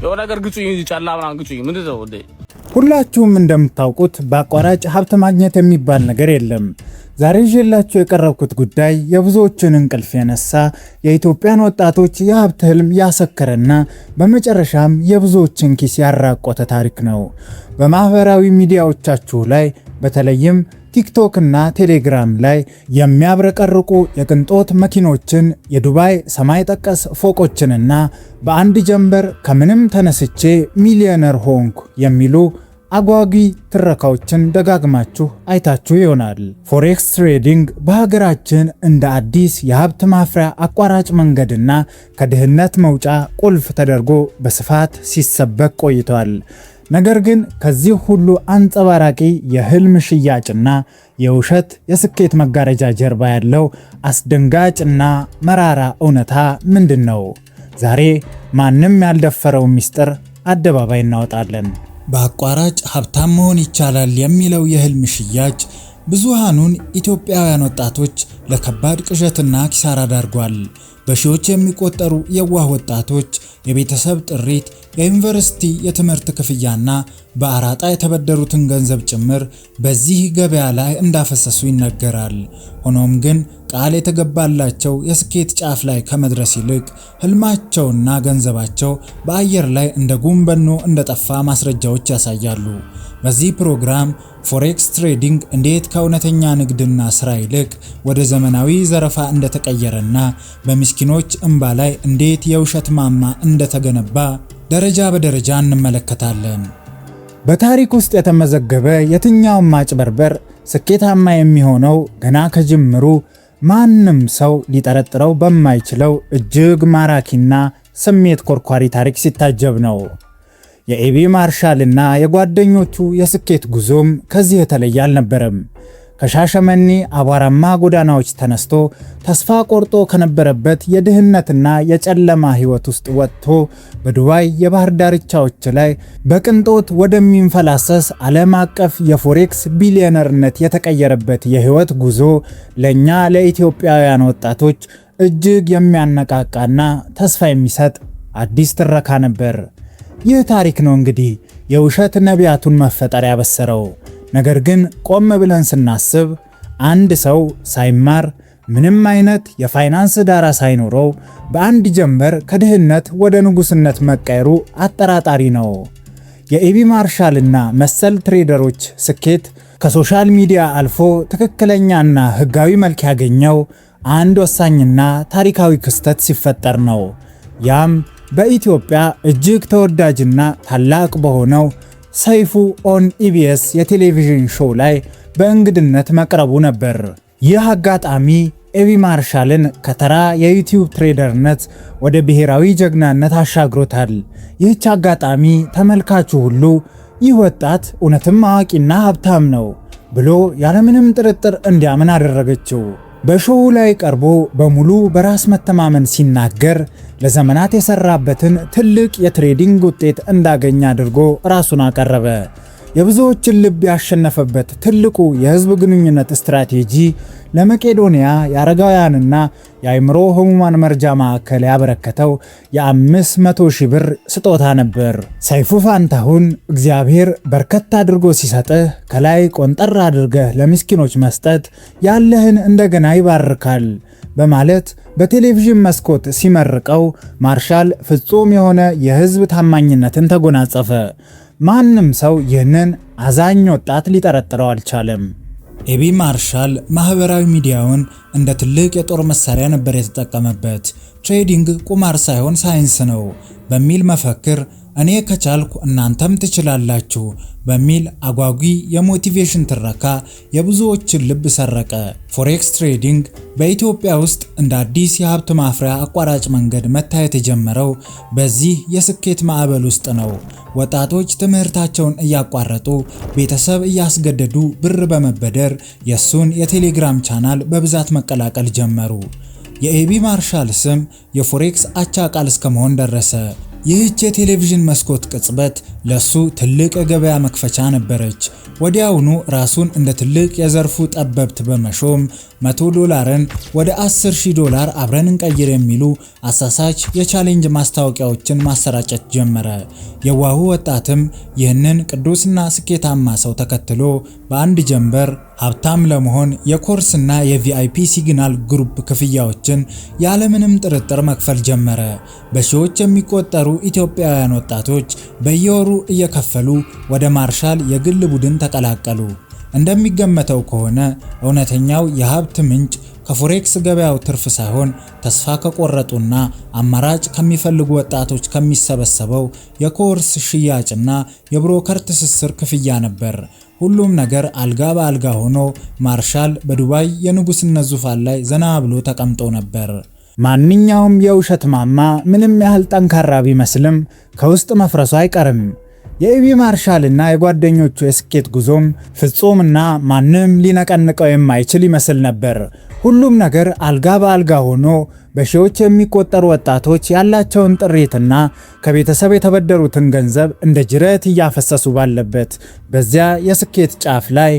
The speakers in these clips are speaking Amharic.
የሆነ ነገር ግጩኝ፣ ጨላ ምናምን ግጩኝ። ምንድን ነው እንዴ? ሁላችሁም እንደምታውቁት በአቋራጭ ሀብት ማግኘት የሚባል ነገር የለም። ዛሬ ይዤላችሁ የቀረብኩት ጉዳይ የብዙዎችን እንቅልፍ የነሳ፣ የኢትዮጵያን ወጣቶች የሀብት ህልም ያሰከረና በመጨረሻም የብዙዎችን ኪስ ያራቆተ ታሪክ ነው። በማህበራዊ ሚዲያዎቻችሁ ላይ፣ በተለይም ቲክቶክ እና ቴሌግራም ላይ የሚያብረቀርቁ የቅንጦት መኪኖችን፣ የዱባይ ሰማይ ጠቀስ ፎቆችንና በአንድ ጀንበር ከምንም ተነስቼ ሚሊዮነር ሆንኩ የሚሉ አጓጊ ትረካዎችን ደጋግማችሁ አይታችሁ ይሆናል። Forex trading በሀገራችን እንደ አዲስ የሀብት ማፍሪያ አቋራጭ መንገድና ከድህነት መውጫ ቁልፍ ተደርጎ በስፋት ሲሰበክ ቆይቷል። ነገር ግን ከዚህ ሁሉ አንጸባራቂ የህልም ሽያጭና የውሸት የስኬት መጋረጃ ጀርባ ያለው አስደንጋጭና መራራ እውነታ ምንድን ነው? ዛሬ ማንም ያልደፈረው ሚስጥር አደባባይ እናወጣለን። በአቋራጭ ሀብታም መሆን ይቻላል የሚለው የህልም ሽያጭ ብዙሃኑን ኢትዮጵያውያን ወጣቶች ለከባድ ቅዠትና ኪሳራ ዳርጓል። በሺዎች የሚቆጠሩ የዋህ ወጣቶች የቤተሰብ ጥሪት፣ የዩኒቨርሲቲ የትምህርት ክፍያና በአራጣ የተበደሩትን ገንዘብ ጭምር በዚህ ገበያ ላይ እንዳፈሰሱ ይነገራል። ሆኖም ግን ቃል የተገባላቸው የስኬት ጫፍ ላይ ከመድረስ ይልቅ ህልማቸውና ገንዘባቸው በአየር ላይ እንደ ጉም በኖ እንደጠፋ ማስረጃዎች ያሳያሉ። በዚህ ፕሮግራም forex trading እንዴት ከእውነተኛ ንግድና ስራ ይልቅ ወደ ዘመናዊ ዘረፋ እንደተቀየረና በምስኪኖች እንባ ላይ እንዴት የውሸት ማማ እንደተገነባ ደረጃ በደረጃ እንመለከታለን። በታሪክ ውስጥ የተመዘገበ የትኛውም ማጭበርበር ስኬታማ የሚሆነው ገና ከጅምሩ ማንም ሰው ሊጠረጥረው በማይችለው እጅግ ማራኪና ስሜት ኮርኳሪ ታሪክ ሲታጀብ ነው። የኤቢ ማርሻልና የጓደኞቹ የስኬት ጉዞም ከዚህ የተለየ አልነበረም። ከሻሸመኔ አቧራማ ጎዳናዎች ተነስቶ፣ ተስፋ ቆርጦ ከነበረበት የድህነትና የጨለማ ሕይወት ውስጥ ወጥቶ በዱባይ የባህር ዳርቻዎች ላይ በቅንጦት ወደሚንፈላሰስ ዓለም አቀፍ የ forex ቢሊዮነርነት የተቀየረበት የሕይወት ጉዞ ለእኛ ለኢትዮጵያውያን ወጣቶች እጅግ የሚያነቃቃና ተስፋ የሚሰጥ አዲስ ትረካ ነበር። ይህ ታሪክ ነው እንግዲህ የውሸት ነቢያቱን መፈጠር ያበሰረው። ነገር ግን ቆም ብለን ስናስብ አንድ ሰው ሳይማር፣ ምንም አይነት የፋይናንስ ዳራ ሳይኖረው በአንድ ጀንበር ከድህነት ወደ ንጉስነት መቀየሩ አጠራጣሪ ነው። የኤቢ ማርሻልና መሰል trader ኦች ስኬት ከ social media አልፎ ትክክለኛና ህጋዊ መልክ ያገኘው አንድ ወሳኝና ታሪካዊ ክስተት ሲፈጠር ነው። ያም በኢትዮጵያ እጅግ ተወዳጅና ታላቅ በሆነው ሰይፉ on EBS የቴሌቪዥን show ላይ በእንግድነት መቅረቡ ነበር። ይህ አጋጣሚ ኤቢ ማርሻልን ከተራ የ YouTube trader ነት ወደ ብሔራዊ ጀግናነት አሻግሮታል። ይህች አጋጣሚ ተመልካቹ ሁሉ ይህ ወጣት እውነትም አዋቂና ሀብታም ነው ብሎ ያለምንም ጥርጥር እንዲያምን አደረገችው። በ show ላይ ቀርቦ በሙሉ በራስ መተማመን ሲናገር ለዘመናት የሰራበትን ትልቅ የ trading ውጤት እንዳገኘ አድርጎ ራሱን አቀረበ። የብዙዎችን ልብ ያሸነፈበት ትልቁ የህዝብ ግንኙነት ስትራቴጂ ለመቄዶንያ የአረጋውያንና የአእምሮ ህሙማን መርጃ ማዕከል ያበረከተው የ500,000 ብር ስጦታ ነበር። ሰይፉ ፋንታሁን እግዚአብሔር በርከት አድርጎ ሲሰጥህ ከላይ ቆንጠር አድርገህ ለምስኪኖች መስጠት ያለህን እንደገና ይባርካል በማለት በቴሌቪዥን መስኮት ሲመርቀው ማርሻል ፍጹም የሆነ የህዝብ ታማኝነትን ተጎናጸፈ። ማንም ሰው ይህንን አዛኝ ወጣት ሊጠረጥረው አልቻለም። ኤቢ ማርሻል ማህበራዊ ሚዲያውን እንደ ትልቅ የጦር መሳሪያ ነበር የተጠቀመበት። Trading ቁማር ሳይሆን ሳይንስ ነው በሚል መፈክር፣ እኔ ከቻልኩ እናንተም ትችላላችሁ በሚል አጓጊ የ motivation ትረካ የብዙዎችን ልብ ሰረቀ። Forex trading በኢትዮጵያ ውስጥ እንደ አዲስ የሀብት ማፍሪያ አቋራጭ መንገድ መታየት የጀመረው በዚህ የስኬት ማዕበል ውስጥ ነው። ወጣቶች ትምህርታቸውን እያቋረጡ፣ ቤተሰብ እያስገደዱ ብር በመበደር የእሱን የቴሌግራም ቻናል በብዛት መቀላቀል ጀመሩ። የኤቢ ማርሻል ስም የ forex አቻ ቃል እስከ መሆን ደረሰ። ይህች የቴሌቪዥን መስኮት ቅጽበት ለሱ ትልቅ የገበያ መክፈቻ ነበረች። ወዲያውኑ ራሱን እንደ ትልቅ የዘርፉ ጠበብት በመሾም 100 ዶላርን ወደ 10,000 ዶላር አብረን እንቀይር የሚሉ አሳሳች የ challenge ማስታወቂያዎችን ማሰራጨት ጀመረ። የዋሁ ወጣትም ይህንን ቅዱስና ስኬታማ ሰው ተከትሎ በአንድ ጀንበር ሀብታም ለመሆን የኮርስና የ VIP signal group ክፍያዎችን ያለምንም ጥርጥር መክፈል ጀመረ። በሺዎች የሚቆጠሩ ኢትዮጵያውያን ወጣቶች በየወሩ እየከፈሉ ወደ ማርሻል የግል ቡድን ተቀላቀሉ። እንደሚገመተው ከሆነ እውነተኛው የሀብት ምንጭ ከ forex ገበያው ትርፍ ሳይሆን ተስፋ ከቆረጡና አማራጭ ከሚፈልጉ ወጣቶች ከሚሰበሰበው የኮርስ ሽያጭና የ broker ትስስር ክፍያ ነበር። ሁሉም ነገር አልጋ በአልጋ ሆኖ ማርሻል በዱባይ የንጉስነት ዙፋን ላይ ዘና ብሎ ተቀምጦ ነበር። ማንኛውም የውሸት ማማ ምንም ያህል ጠንካራ ቢመስልም ከውስጥ መፍረሱ አይቀርም። የኤቢ ማርሻልና የጓደኞቹ የስኬት ጉዞም ፍጹምና ማንም ሊነቀንቀው የማይችል ይመስል ነበር። ሁሉም ነገር አልጋ በአልጋ ሆኖ በሺዎች የሚቆጠሩ ወጣቶች ያላቸውን ጥሪትና ከቤተሰብ የተበደሩትን ገንዘብ እንደ ጅረት እያፈሰሱ ባለበት በዚያ የስኬት ጫፍ ላይ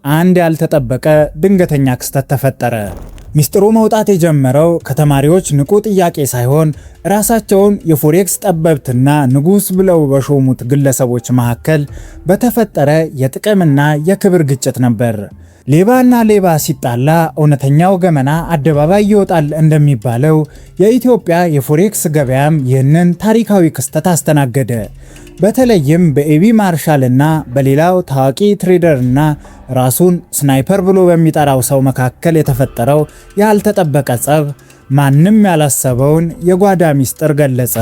አንድ ያልተጠበቀ ድንገተኛ ክስተት ተፈጠረ። ሚስጥሩ መውጣት የጀመረው ከተማሪዎች ንቁ ጥያቄ ሳይሆን ራሳቸውን የ forex ጠበብትና ንጉሥ ብለው በሾሙት ግለሰቦች መካከል በተፈጠረ የጥቅምና የክብር ግጭት ነበር። ሌባና ሌባ ሲጣላ እውነተኛው ገመና አደባባይ ይወጣል እንደሚባለው፣ የኢትዮጵያ የ forex ገበያም ይህንን ታሪካዊ ክስተት አስተናገደ። በተለይም በኤቢ ማርሻልና በሌላው ታዋቂ trader ና ራሱን Sniper ብሎ በሚጠራው ሰው መካከል የተፈጠረው ያልተጠበቀ ጸብ ማንም ያላሰበውን የጓዳ ሚስጥር ገለጸ።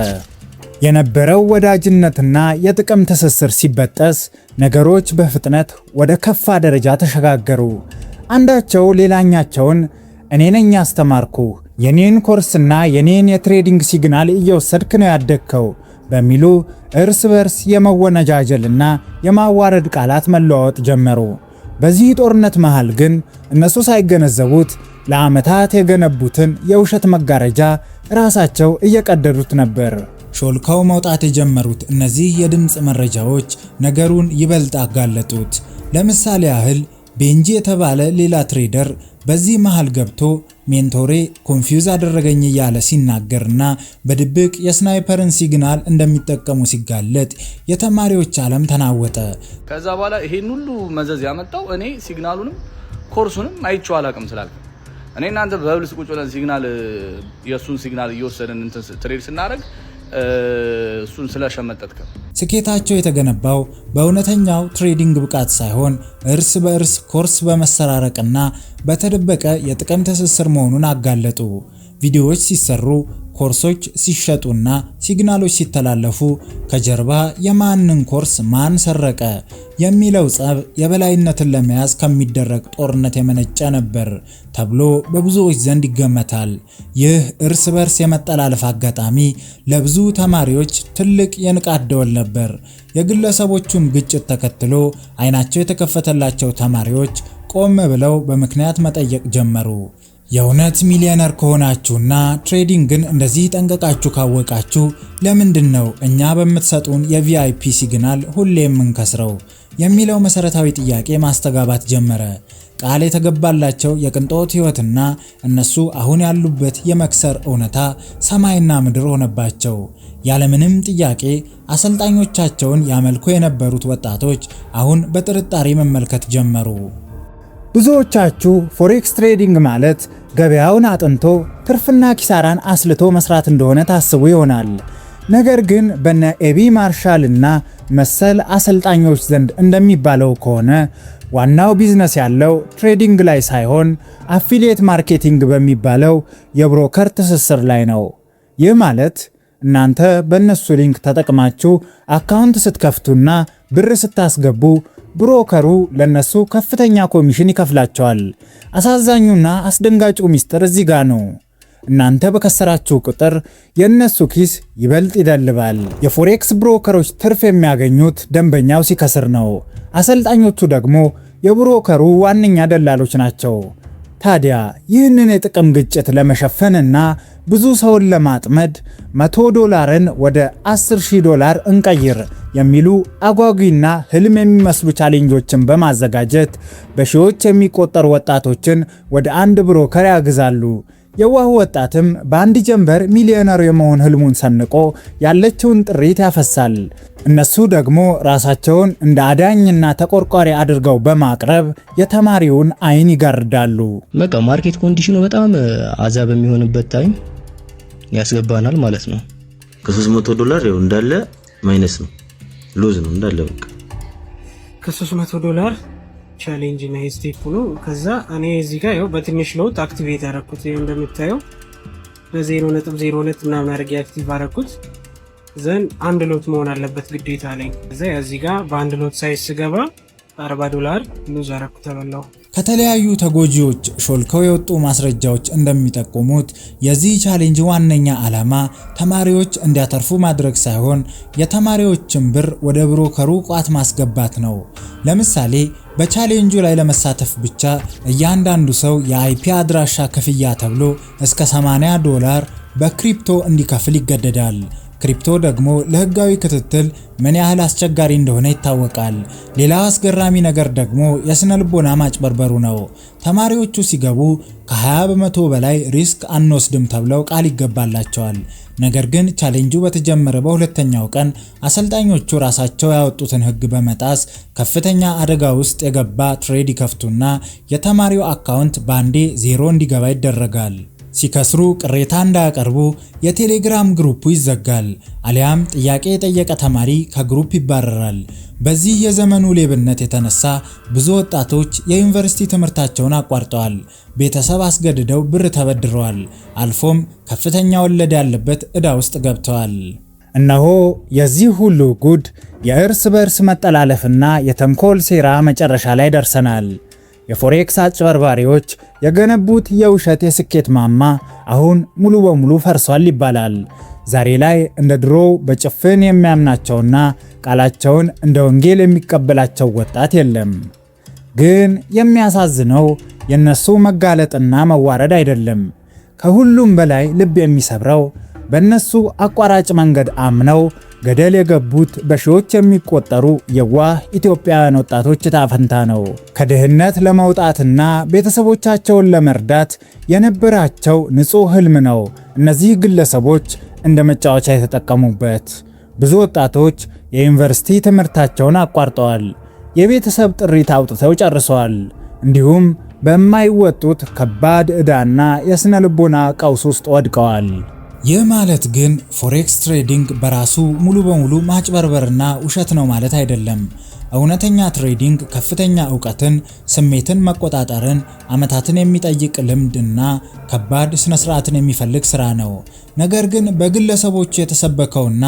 የነበረው ወዳጅነትና የጥቅም ትስስር ሲበጠስ ነገሮች በፍጥነት ወደ ከፋ ደረጃ ተሸጋገሩ። አንዳቸው ሌላኛቸውን "እኔ ነኝ ያስተማርኩህ፣ የኔን ኮርስና የኔን የ trading signal እየወሰድክ ነው ያደግከው" በሚሉ እርስ በርስ የመወነጃጀልና የማዋረድ ቃላት መለዋወጥ ጀመሩ። በዚህ ጦርነት መሃል ግን እነሱ ሳይገነዘቡት ለዓመታት የገነቡትን የውሸት መጋረጃ ራሳቸው እየቀደዱት ነበር። ሾልከው መውጣት የጀመሩት እነዚህ የድምፅ መረጃዎች ነገሩን ይበልጥ አጋለጡት። ለምሳሌ ያህል ቤንጂ የተባለ ሌላ trader በዚህ መሃል ገብቶ "mentor ኤ confuse አደረገኝ" እያለ ሲናገርና በድብቅ የ Sniper ን signal እንደሚጠቀሙ ሲጋለጥ የተማሪዎች ዓለም ተናወጠ። ከዛ በኋላ ይሄን ሁሉ መዘዝ ያመጣው እኔ signal ኡንም ኮርሱንም አይቼው አላውቅም ስላልክ፣ እኔ እናንተ በብልስ ቁጭ ብለን signal የእሱን signal እየወሰድን እንትን trade ስናደርግ እሱን ስለሸመጠጥከ ስኬታቸው የተገነባው በእውነተኛው trading ብቃት ሳይሆን እርስ በእርስ ኮርስ በመሰራረቅና በተደበቀ የጥቅም ትስስር መሆኑን አጋለጡ። ቪዲዮዎች ሲሰሩ፣ ኮርሶች ሲሸጡና signal ኦች ሲተላለፉ ከጀርባ የማንን ኮርስ ማን ሰረቀ የሚለው ጸብ የበላይነትን ለመያዝ ከሚደረግ ጦርነት የመነጨ ነበር ተብሎ በብዙዎች ዘንድ ይገመታል። ይህ እርስ በርስ የመጠላለፍ አጋጣሚ ለብዙ ተማሪዎች ትልቅ የንቃት ደወል ነበር። የግለሰቦቹን ግጭት ተከትሎ አይናቸው የተከፈተላቸው ተማሪዎች ቆም ብለው በምክንያት መጠየቅ ጀመሩ። የእውነት ሚሊዮነር ከሆናችሁና trading ን እንደዚህ ጠንቅቃችሁ ካወቃችሁ ለምንድን ነው እኛ በምትሰጡን የ VIP signal ሁሌ የምንከስረው? የሚለው መሰረታዊ ጥያቄ ማስተጋባት ጀመረ። ቃል የተገባላቸው የቅንጦት ሕይወትና እነሱ አሁን ያሉበት የመክሰር እውነታ ሰማይና ምድር ሆነባቸው። ያለምንም ጥያቄ አሰልጣኞቻቸውን ያመልኩ የነበሩት ወጣቶች አሁን በጥርጣሬ መመልከት ጀመሩ። ብዙዎቻችሁ forex trading ማለት ገበያውን አጥንቶ ትርፍና ኪሳራን አስልቶ መስራት እንደሆነ ታስቡ ይሆናል። ነገር ግን በነ ኤቢ ማርሻል እና መሰል አሰልጣኞች ዘንድ እንደሚባለው ከሆነ ዋናው ቢዝነስ ያለው trading ላይ ሳይሆን affiliate marketing በሚባለው የ broker ትስስር ላይ ነው። ይህ ማለት እናንተ በእነሱ link ተጠቅማችሁ account ስትከፍቱና ብር ስታስገቡ broker ኡ ለነሱ ከፍተኛ ኮሚሽን ይከፍላቸዋል። አሳዛኙና አስደንጋጩ ሚስጥር እዚህ ጋር ነው። እናንተ በከሰራችሁ ቁጥር የእነሱ ኪስ ይበልጥ ይደልባል። የ forex broker ኦች ትርፍ የሚያገኙት ደንበኛው ሲከስር ነው። አሰልጣኞቹ ደግሞ የ broker ኡ ዋነኛ ደላሎች ናቸው። ታዲያ ይህንን የጥቅም ግጭት ለመሸፈንና ብዙ ሰውን ለማጥመድ 100 ዶላርን ወደ 10,000 ዶላር እንቀይር የሚሉ አጓጊና ህልም የሚመስሉ challenge ኦችን በማዘጋጀት በሺዎች የሚቆጠሩ ወጣቶችን ወደ አንድ broker ያግዛሉ። የዋሁ ወጣትም በአንድ ጀንበር ሚሊዮነር የመሆን ህልሙን ሰንቆ ያለችውን ጥሪት ያፈሳል። እነሱ ደግሞ ራሳቸውን እንደ አዳኝና ተቆርቋሪ አድርገው በማቅረብ የተማሪውን አይን ይጋርዳሉ። በቃ market condition ኑ በጣም አዛ በሚሆንበት time ያስገባናል ማለት ነው። ከ300 ዶላር ያው እንዳለ minus ነው፣ lose ነው እንዳለ በቃ። ከ300 ዶላር challenge እና step ነው። ከዛ እኔ እዚህ ጋር ያው በትንሽ lot activate ያደረኩት፣ ይኸው እንደምታየው በ0.02 ምናምን አድርጌ active አደረኩት። Then አንድ lot መሆን አለበት ግዴታ ላይ። ከዛ እዚህ ጋር በአንድ lot size ስገባ 40 ዶላር lose አደረኩ፣ ተበላው። ከተለያዩ ተጎጂዎች ሾልከው የወጡ ማስረጃዎች እንደሚጠቁሙት የዚህ challenge ዋነኛ ዓላማ ተማሪዎች እንዲያተርፉ ማድረግ ሳይሆን የተማሪዎችን ብር ወደ broker ኡ ቋት ማስገባት ነው። ለምሳሌ በቻሌንጁ ላይ ለመሳተፍ ብቻ እያንዳንዱ ሰው የ IP አድራሻ ክፍያ ተብሎ እስከ 80 ዶላር በ crypto እንዲከፍል ይገደዳል። Crypto ደግሞ ለህጋዊ ክትትል ምን ያህል አስቸጋሪ እንደሆነ ይታወቃል። ሌላው አስገራሚ ነገር ደግሞ የስነ ልቦና ማጭበርበሩ ነው። ተማሪዎቹ ሲገቡ ከ20% በላይ risk አንወስድም ተብለው ቃል ይገባላቸዋል። ነገር ግን ቻሌንጁ በተጀመረ በሁለተኛው ቀን አሰልጣኞቹ ራሳቸው ያወጡትን ህግ በመጣስ ከፍተኛ አደጋ ውስጥ የገባ trade ይከፍቱና የተማሪው account ባንዴ ዜሮ እንዲገባ ይደረጋል። ሲከስሩ ቅሬታ እንዳያቀርቡ የቴሌግራም group ኡ ይዘጋል፣ አሊያም ጥያቄ የጠየቀ ተማሪ ከ group ይባረራል። በዚህ የዘመኑ ሌብነት የተነሳ ብዙ ወጣቶች የዩኒቨርሲቲ ትምህርታቸውን አቋርጠዋል፣ ቤተሰብ አስገድደው ብር ተበድረዋል፣ አልፎም ከፍተኛ ወለድ ያለበት ዕዳ ውስጥ ገብተዋል። እነሆ የዚህ ሁሉ ጉድ፣ የእርስ በእርስ መጠላለፍና የተንኮል ሴራ መጨረሻ ላይ ደርሰናል። የ forex አጭበርባሪዎች የገነቡት የውሸት የስኬት ማማ አሁን ሙሉ በሙሉ ፈርሷል ይባላል። ዛሬ ላይ እንደ ድሮው በጭፍን የሚያምናቸውና ቃላቸውን እንደ ወንጌል የሚቀበላቸው ወጣት የለም። ግን የሚያሳዝነው የነሱ መጋለጥና መዋረድ አይደለም። ከሁሉም በላይ ልብ የሚሰብረው በእነሱ አቋራጭ መንገድ አምነው ገደል የገቡት በሺዎች የሚቆጠሩ የዋህ ኢትዮጵያውያን ወጣቶች ዕጣ ፈንታ ነው። ከድህነት ለመውጣትና ቤተሰቦቻቸውን ለመርዳት የነበራቸው ንጹሕ ህልም ነው እነዚህ ግለሰቦች እንደ መጫወቻ የተጠቀሙበት። ብዙ ወጣቶች የዩኒቨርሲቲ ትምህርታቸውን አቋርጠዋል። የቤተሰብ ጥሪት አውጥተው ጨርሰዋል። እንዲሁም በማይወጡት ከባድ ዕዳና የስነ ልቦና ቀውስ ውስጥ ወድቀዋል። ይህ ማለት ግን forex trading በራሱ ሙሉ በሙሉ ማጭበርበርና ውሸት ነው ማለት አይደለም። እውነተኛ trading ከፍተኛ እውቀትን፣ ስሜትን መቆጣጠርን፣ ዓመታትን የሚጠይቅ ልምድና ከባድ ስነ ስርዓትን የሚፈልግ ስራ ነው። ነገር ግን በግለሰቦች የተሰበከውና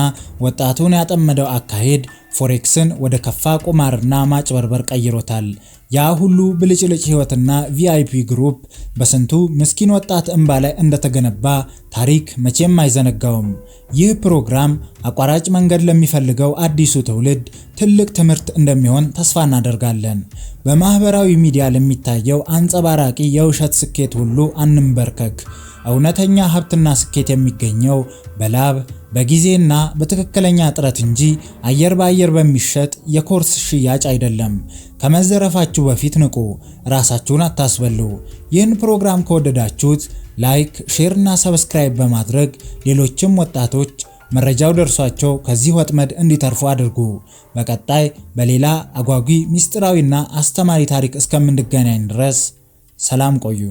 ወጣቱን ያጠመደው አካሄድ forex ን ወደ ከፋ ቁማርና ማጭበርበር ቀይሮታል። ያ ሁሉ ብልጭልጭ ህይወትና VIP group በስንቱ ምስኪን ወጣት እንባ ላይ እንደተገነባ ታሪክ መቼም አይዘነጋውም። ይህ ፕሮግራም አቋራጭ መንገድ ለሚፈልገው አዲሱ ትውልድ ትልቅ ትምህርት እንደሚሆን ተስፋ እናደርጋለን። በማህበራዊ ሚዲያ ለሚታየው አንጸባራቂ የውሸት ስኬት ሁሉ አንንበርከክ። እውነተኛ ሀብትና ስኬት የሚገኘው በላብ፣ በጊዜና በትክክለኛ ጥረት እንጂ አየር በአየር በሚሸጥ የኮርስ ሽያጭ አይደለም። ከመዘረፋችሁ በፊት ንቁ፣ ራሳችሁን አታስበሉ። ይህን ፕሮግራም ከወደዳችሁት like፣ share እና subscribe በማድረግ ሌሎችም ወጣቶች መረጃው ደርሷቸው ከዚህ ወጥመድ እንዲተርፉ አድርጉ። በቀጣይ በሌላ አጓጊ፣ ሚስጥራዊና አስተማሪ ታሪክ እስከምንገናኝ ድረስ ሰላም ቆዩ።